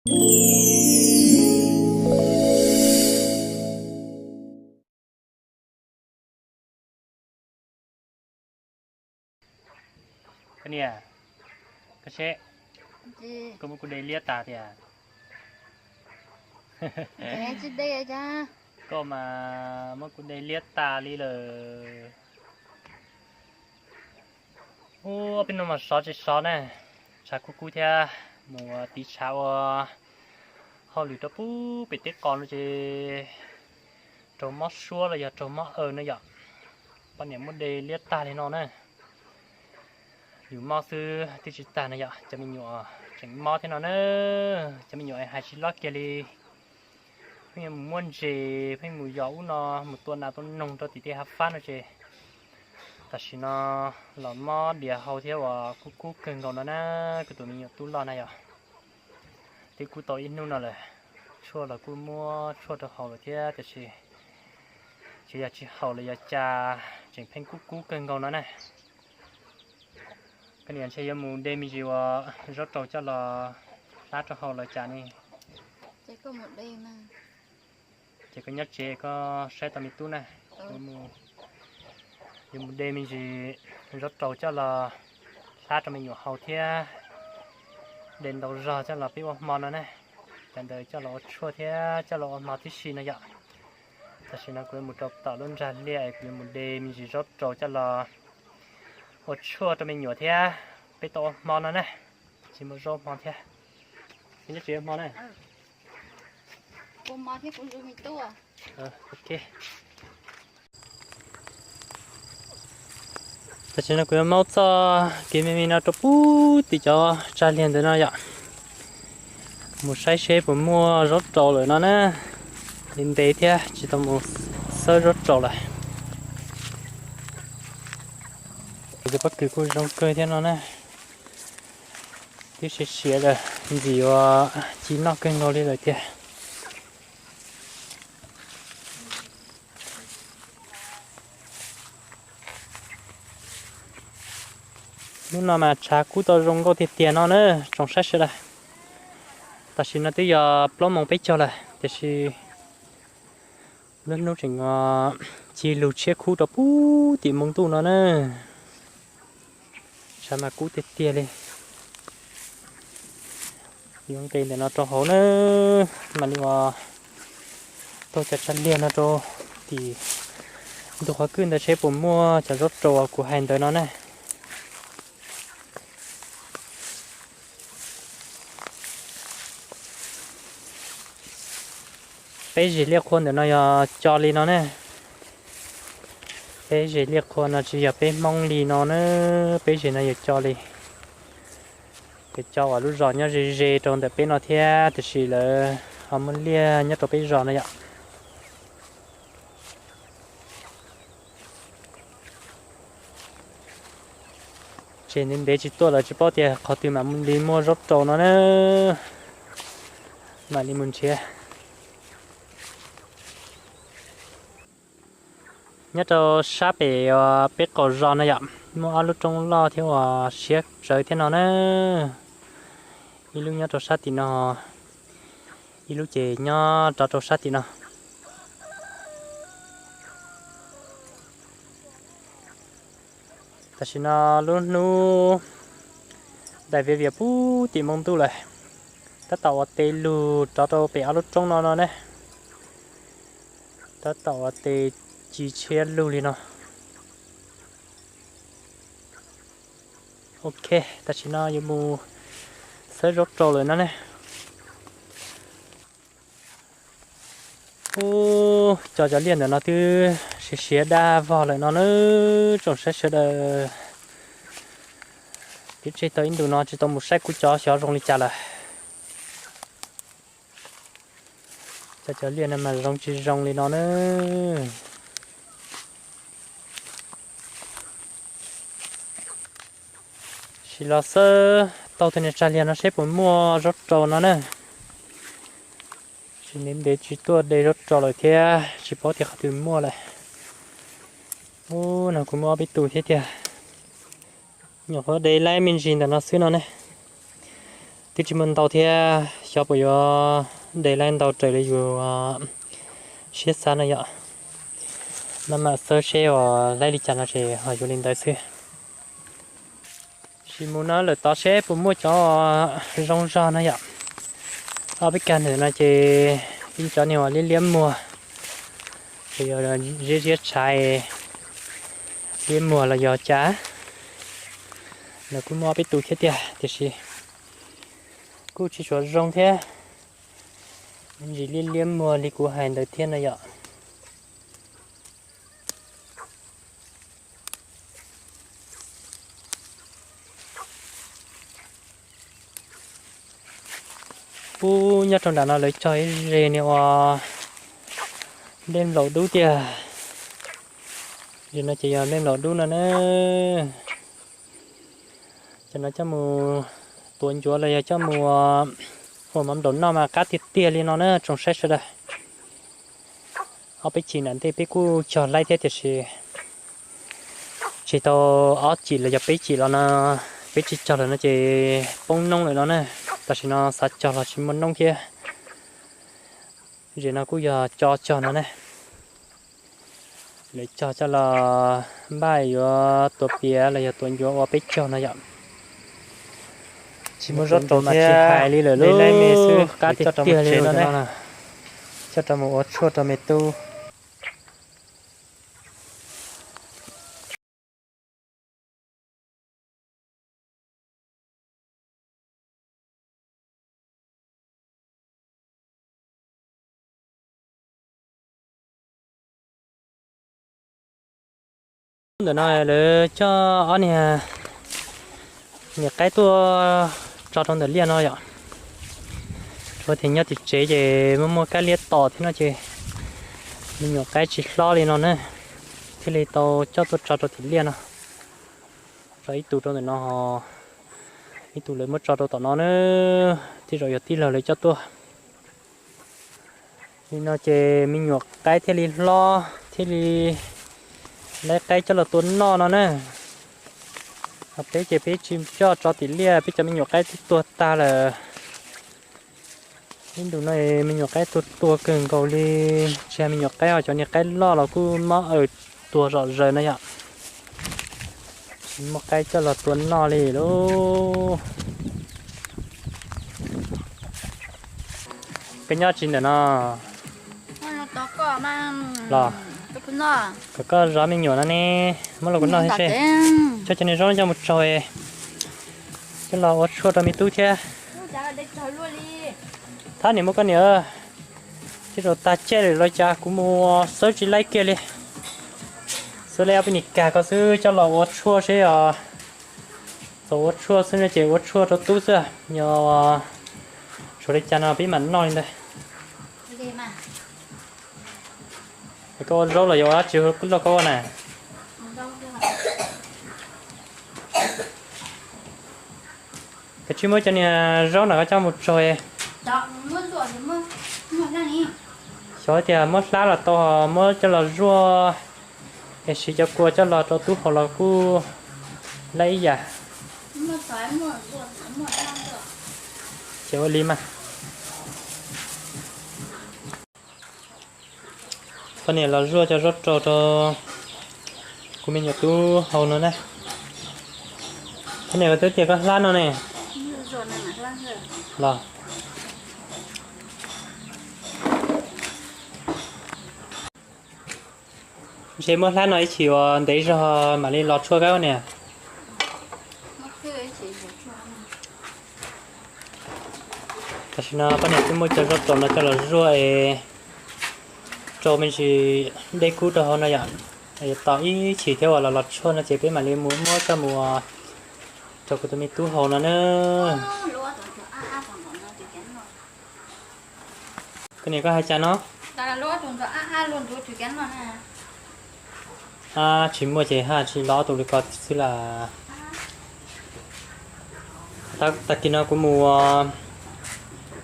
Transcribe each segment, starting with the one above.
Koj niam, koj seb, koj muab kuv de liab tas tiag. Koj mas muab kuv de liab tas li lawm. Ub, peb no mas sov tsis sov na, tshav kub kub thiab, mus tiv tshav ua hauj lwm rau pub pem teb qos no ces raug mob suab los yog raug mob aw no yom. Poj niam muab de liab tag li no na. Yus mob xwb twb tsis tag no yom, cov me nyuam tseem mob thiab no na. Cov me nyuam hais tsis loj kiag li, pheej yuav mus muab ntses, pheej mus yos ub no, mus tua nas tua noog rau tim tej hav fab no ces tam sim no los mob diav hau thiab uas kub kub kawg nkaus no na. Kuv tus me nyuam tub loj na yom, twb kub tau ib hnub no lawm, tshuaj los kuj muab tshuaj rau haus lawm thiab tiam sis tsis yog tsis haus los yog cas tseem pheej kub kub kawg nkaus no na. Koj niam ntshe yuav mus de me ntsis uas zaub raus coj los hlab rau haus los cas ne. Ces koj nyob tsev koj saib tau me tub na. Yuav mus de me ntsis zaub raus coj los hlab rau me nyuam haus thiab de ntau zog coj los peb ua hmo no na. Cov ntawd coj los ua tshuaj thiab coj los ua hmo tib si no yom. Tam sim no kuv yuav mus rau tom lub nrag liaj es kuv yuav mus de me ntsis zaub raus coj los ua tshuaj rau me nyuam thiab peb tau ua hmo no na. Tsis muaj zaub hmo thiab. Nyob tsev ua hmo na. Tam sim no kuv yuav maub txoj kev me me no rau pub tim cov tsag liag ntawd no yom. Mus saib seb puas muaj zaub raus lawm no na. Ntev ntev thiab tsis tau mus xawb zaub raus lawm. Kuv cov pob kws kuj zoo kawg thiab no na. Twb siav siav lawm, ntxim yuav ci noj kawg nkaus li lawm tiag. Hnub no mas tshav kub tau zoo nkauj tiag tiag no na, tsoom saib sawv daws. Tam sim no twb yog plaub moos peb caug lawm tiam sis lub hnub tseem ci lug tshiab kub rau pub tim moo ntuj no na. Tshav mas kub tiag tiag li. Yuav nqis ntawm no rau hauv na, mam li uas taug cov tsag liag no rau tim ntug qhov kwj ntawd seb puas muaj cov zaub raus uas kuv hais ntawd no na. Peb zes liaj qhua ntawm no yog co li no ne. Peb zes liaj qhua no tsis yog peb Hmoob li no na, peb zes no yog co li. Ces co uas lub zos nyob ze ze rau ntawm peb no thiab tiam sis lawv ho muaj liaj nyob rau peb zos no yom. Tsev ntev ntev tsis tuaj lawm tsis paub tias qhov twg mam li muaj zaub rau no na. Mam li mus nrhiav. Nyob rau sab pem peb qaum zos no yom, muaj ob lub roob loj thiab uas siab tsawv thiab no na. Ib lub nyob rau sab tim no, ib lub ces nyob rov rau sab tim no. Tam sim no lub hnub ntais viav vias pub tim moo ntuj lawm, tab tom ua tes lug rov rau pem ob lub roob no no ne. Tab tom ua tes ci tshiab lug li no. Ok, tam sim no yuav mus xawb zaub rau lawm no ne. Ub, cov cov liaj ntawm no twb siav siav daj vog lawm no na, tsoom saib sawv daws. Twb tseg tau ib ntus no tsis tau mus saib kuv cov xyov zoo li cas lawm. Cov cov liaj no mas zoo tsis zoo li no na. Sim los xawb taug tej niag tsag liag no seb puas muaj zaub rau no na. Tsis ntev ntev tsis tuaj de zaub rau lawm thiab tsis paub tias qhov twg muaj lawm. Ub, no kuv muaj ob peb tug thiab tiag. Nyuam qhuav de laib me ntsis ntawm no xwb no ne. Twb tsis muaj ntau thiab. Cov puas yuav de laib ntau raws li yus siab xav no yom. No mam xawb seb uas laib li cas no ces ho yuav li ntawd xwb. Sim mus no lawm tod seb puas muaj cov zoo zog no yom. Ob peb kag ntawm no ces ib cov niag uas liab liab muag, ces yog ziab ziab tshaiv liab muag los yog cas. Lawv kuj muaj ob peb tus thiab tiag tiam sis kuj tsis tshua zoo thiab, ntsis liab liab muag li kuv hais ntawd thiab no yom. Ub, nyob rau nram no lawv cog ib ze niag uas nplej nplaum dub tiag. Ze no ces yog nplej nplaum dub no na. Cov no coj mus tuav ncuav los yog coj mus ua mov nplaum noj mas qab tiag tiag li no na tsoom saib sawv daws. Ob peb chim nram ntej peb kuj cog laib thiab tiam sis tsis tau ob chim los yog peb chim los no, peb tsis cog lawm no ces poob noob lawm no na. Tam sim no xav cog los tsis muaj noob thiab. Zem no kuj yog co cog no ne. Lawv cog coj los npaj yuav tuav piav los yog tuav ncuav ua peb caug no yom. Tsis muaj zaub rau mas tsis hais li lawm, lub qab tiag tiag li no ne. Coj rau mus ua tshuaj rau me tub. Ntawm no lawv coj ob niag nyuam qaib tuaj tso rau ntawm liaj no yom. Tsuas tias nyob tim tsev ces muaj muaj kab liab tom thiab no ces me nyuam qaib tsis hlob li no na, thiaj li tau coj tuaj tso rau tim liaj no. Tso ib tug rau ntawm no, ib tug lawv muab tso rau tom no na, tej zaum yog tij laug lawv coj tuaj. Li no ces me nyuam qaib thiaj li hlob thiaj li laib qaib coj los tua noj no na. Ho peb ces peb tsis coj tso tim liaj, peb cov me nyuam qaib twb tuag tag lawm. Ib ntus no me nyuam qaib tuag tuag kawg nkaus li, tsis hais me nyuam qaib, ho cov niag qaib loj los kuj mob aws tuag zom zaws no yom. Tsis muaj qaib coj los tua noj li lauj. Koj nyob tsis ntawm no los? Kom koj zov me nyuam no ne, muab los kuv noj thiab seb. Coj cov niag zaub no coj mus tsaug, coj los ua tshuaj rau me tub thiab. Thab niam, muab koj niam, tej zaum tag caij lawm los cas kuv mus xawb tsis laib kiag li. Xawb laib ob peb niag kag ko xwb coj los ua tshuaj seb os. Txaus ua tshuaj xwb no ces ua tshuaj rau tub xwb, yog tshuav li cas no peb mam noj li ntawd. Koj ua zaub los yog ua dab tsi loj koj ua na? Koj tsis muab cov niag zaub no koj coj mus tsaug. Xyov tias muab hlab los tau, muab coj los zuaj es siv cov kua coj los rau tub haus los kuj laib ib yam. Ces ua li mas. Poj niam los zuaj cov zaub rau rau kuv me nyuam tub haus no na. Poj niam, koj twb tias koj hlab no ne los? Ntshe muab hlab no ib chim uas ntev zog mam li los tshuaj kab niam. Tam sim no poj niam twb muab cov zaub rau no coj los zuaj es rau me ntsis dej kub rau hauv no yom. Tos ib chim thiab uas los los tshuaj no ces peb mam li mus muab coj mus rau kuv tus me tub haus no na. Koj niam, koj hais cas no? Tsis muaj ces haj tsis los ob tug li ko xwb las. Tag kis no kuv mus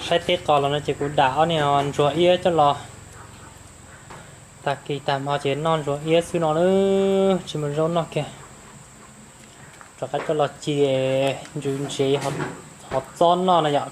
saib teb qos los no ces kuv dam ob niag ntsuag iab coj los. Tag kis tag hmo ces noj ntsuag iab xwb no na, tsis muaj zaub noj kiag. Rov qab coj los ci ntsws ntsev hov txob noj no yom.